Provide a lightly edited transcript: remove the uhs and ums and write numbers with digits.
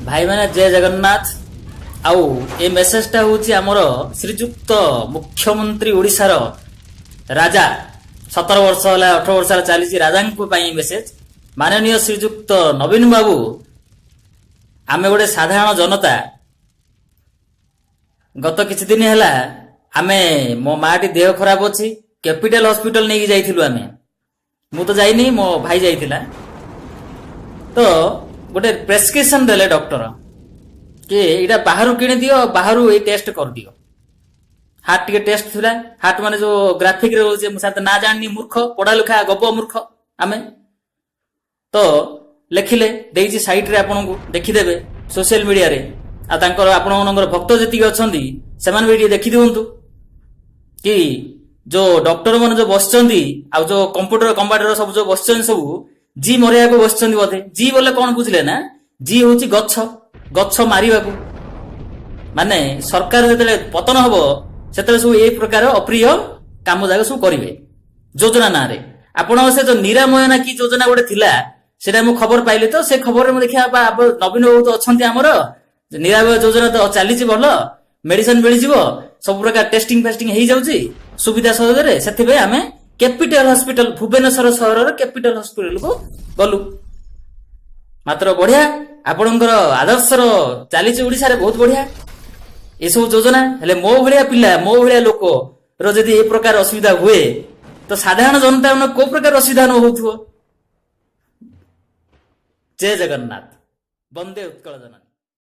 ଭାଇମାନେ, ଜୟ ଜଗନ୍ନାଥ। ଆଉ ଏ ମେସେଜଟା ହେଉଛି ଆମର ଶ୍ରୀଯୁକ୍ତ ମୁଖ୍ୟମନ୍ତ୍ରୀ, ଓଡ଼ିଶାର ରାଜା, 17 ବର୍ଷ ହେଲା, 18 ବର୍ଷ ହେଲା ଚାଲିଛି, ରାଜାଙ୍କ ପାଇଁ ମେସେଜ। ମାନନୀୟ ଶ୍ରୀଯୁକ୍ତ ନବୀନ ବାବୁ, ଆମେ ଗୋଟେ ସାଧାରଣ ଜନତା। ଗତ କିଛି ଦିନ ହେଲା ଆମେ, ମୋ ମାଟି ଦେହ ଖରାପ ଅଛି, କ୍ୟାପିଟାଲ ହସ୍ପିଟାଲ ନେଇକି ଯାଇଥିଲୁ ଆମେ। ମୁଁ ତ ଯାଇନି, ମୋ ଭାଇ ଯାଇଥିଲା। ତ ଗୋଟେ ପ୍ରେସକ୍ରିପସନ ଦେଲେ ଡକ୍ଟର କି ଏଇଟା ବାହାରୁ କିଣିଦିଅ, ବାହାରୁ ଏଇ ଟେଷ୍ଟ କରିଦିଅ। ହାର୍ଟ ଟିକେ ଟେଷ୍ଟ ଥିଲା। ହାର୍ଟ ମାନେ ଯୋଉ ଗ୍ରାଫିକ ରେ ରହୁଛି, ମୁଁ ସାର୍ ନା ଜାଣିନି, ମୂର୍ଖ, ପଢା ଲେଖା ଗପ ମୂର୍ଖ ଆମେ ତ। ଲେଖିଲେ, ଦେଇଛି ସାଇଟରେ, ଆପଣଙ୍କୁ ଦେଖିଦେବେ ସୋସିଆଲ ମିଡିଆରେ। ଆଉ ତାଙ୍କର ଆପଣମାନଙ୍କର ଭକ୍ତ ଯେତିକି ଅଛନ୍ତି, ସେମାନେ ବି ଟିକେ ଦେଖିଦିଅନ୍ତୁ କି ଯୋଉ ଡକ୍ଟର ମାନେ ଯୋଉ ବସିଛନ୍ତି ଆଉ ଯୋଉ କମ୍ପ୍ୟୁଟର କମ୍ପାଉଣ୍ଡର ସବୁ ଯୋଉ ବସିଛନ୍ତି, ସବୁ ଜି ମରେଇବାକୁ ବସିଛନ୍ତି ବୋଧେ। ଜି ବୋଲେ କଣ ବୁଝିଲେ ନା? ଜି ହଉଛି ଗଛ, ଗଛ ମାରିବାକୁ। ମାନେ ସରକାର ଯେତେବେଳେ ପତନ ହବ, ସେତେବେଳେ ସବୁ ଏଇ ପ୍ରକାର ଅପ୍ରିୟ କାମ ଯାକ ସବୁ କରିବେ ଯୋଜନା ନାଁରେ। ଆପଣ ସେ ଯୋଉ ନିରାମୟ ନା କି ଯୋଜନା ଗୋଟେ ଥିଲା, ସେଟା ମୁଁ ଖବର ପାଇଲି। ତ ସେ ଖବରରେ ମୁଁ ଦେଖିବା ବା ନବୀନ ବାବୁ ତ ଅଛନ୍ତି ଆମର, ନିରାମୟ ଯୋଜନା ତ ଚାଲିଛି ଭଲ, ମେଡିସିନ ମିଳିଯିବ, ସବୁ ପ୍ରକାର ଟେଷ୍ଟିଂ ଫେଷ୍ଟିଂ ହେଇଯାଉଛି ସୁବିଧା ସହଜରେ। ସେଥିପାଇଁ ଆମେ କ୍ୟାପିଟାଲ ହସ୍ପିଟାଲ, ଭୁବନେଶ୍ୱର ସହରର କ୍ୟାପିଟାଲ ହସ୍ପିଟାଲକୁ ଗଲୁ। ମାତ୍ର ବଢିଆ ଆପଣଙ୍କର ଆଦର୍ଶର ଚାଲିଛି ଓଡିଶାରେ, ବହୁତ ବଢିଆ ଏସବୁ ଯୋଜନା। ହେଲେ ମୋ ଭଳିଆ ପିଲା, ମୋ ଭଳିଆ ଲୋକ ର ଯଦି ଏ ପ୍ରକାର ଅସୁବିଧା ହୁଏ, ତ ସାଧାରଣ ଜନତା କୋଉ ପ୍ରକାର ଅସୁବିଧା ନ ହଉଥିବ? ଜୟ ଜଗନ୍ନାଥ, ବନ୍ଦେ ଉତ୍କଳ ଜନନୀ।